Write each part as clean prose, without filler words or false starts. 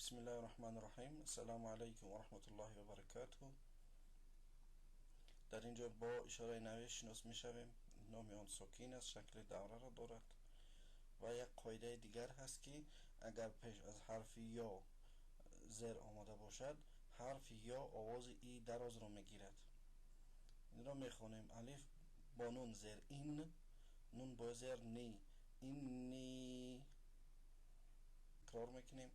Бисмиллаҳи раҳмани раҳим. Ассалому алайкум ва раҳматуллоҳи ва баракатуҳ. Дар ин ҷо бо ишораи наве шинос мешавем. Номи он сокин аст, шакли давраро дорад ва як қоидаи дигар ҳаст, ки агар пеш аз ҳарфи ё зер омада бошад, ҳарфи ё овози и дарозро мегирад. Инро мехонем: алиф бо нун зер ин, нун бо зер ни, инни. Такрор мекунем: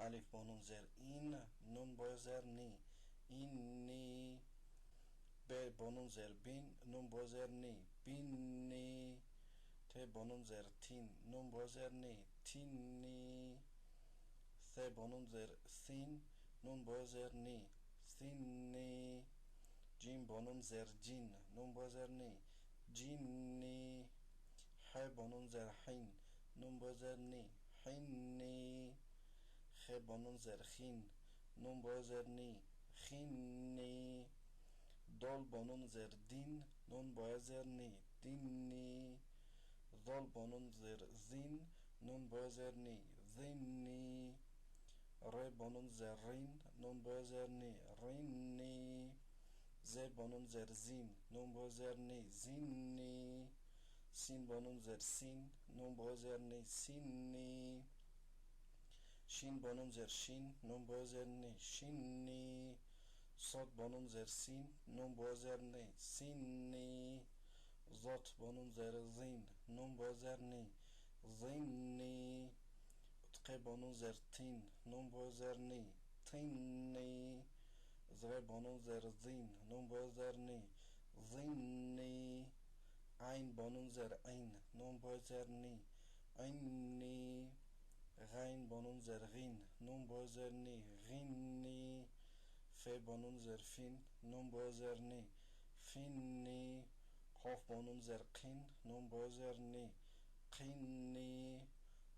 алиф бо нун зер ин, нун бо зер ни, инни. Б бо нун зер бин, нун бо зер ни, бинни. Т бо нун зер тин, нун бо зер ни, тинни. С бо нун зер син, нун бо зер ни, синни. Ҷим бо нун зер ҷин, нун бо зер ни, ҷинни. Ҳ бо нун зер ҳин, нун бо зер ни, ҳинни. Х бо нун зер хин, нун бо зер ни, хинни. Дол бо нун зер дин, нун бо зер ни, динни. Зол бо нун зер зин, нун бо зер ни, зинни. Р бо нун зер рин, нун бо зер ни, ринни. З бо нун зер зин, нун бо зер ни, зинни. Син бо нун зер син, нун бо зер ни, синни. Шин бо нун зер шин, нун бо зер ни, шинни. Сод бо нун зер син, нун бо зер ни, синни. Зот бо нун зер зин, нун бо зер ни, зинни. Т бо нун зер тин, нун бо зер ни, тинни. З бо нун зер зин, нун бо зер ни, зинни. Айн бо нун зер ин, нун бо зер ни, инни. Ғайн бо нун зер ғин, нун бо зер ни, ғинни. Ф бо нун зер фин, нун бо зер ни, финни. Қоф бо нун зер қин, нун бо зер ни, қинни.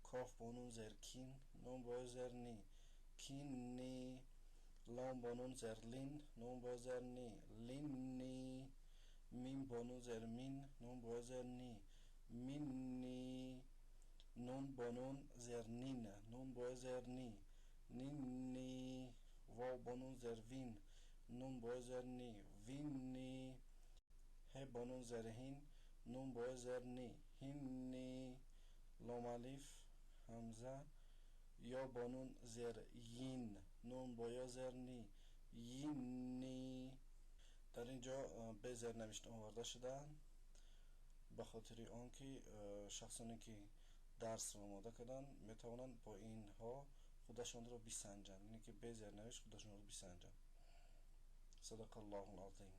Коф бо нун зер кин, нун бо зер ни, кинни. Лом бо нун зер лин, нун бо зер ни, линни. Мим бо нун зер мин, нун бо зер ни, минни. Нун бо нун зер нин, нун бо зер ни, нинни. Вов бо нун зер вин, нун бо зер ни, винни. Ҳ бо нун зер ҳин, нун бо зер ни, ҳинни. Лом алиф ҳамза ё бо нун зер йин, нун бо ё зер ни, йинни. Дар ин ҷо бе зернавишт оварда шудаанд, ба хотири он ки шахсоне ки дарсро омода карданд, метавонанд бо инҳо худашонро бисанҷанд, яъне ки бе зернавишт худашонро бисанҷанд. Садақа Аллоҳу азим.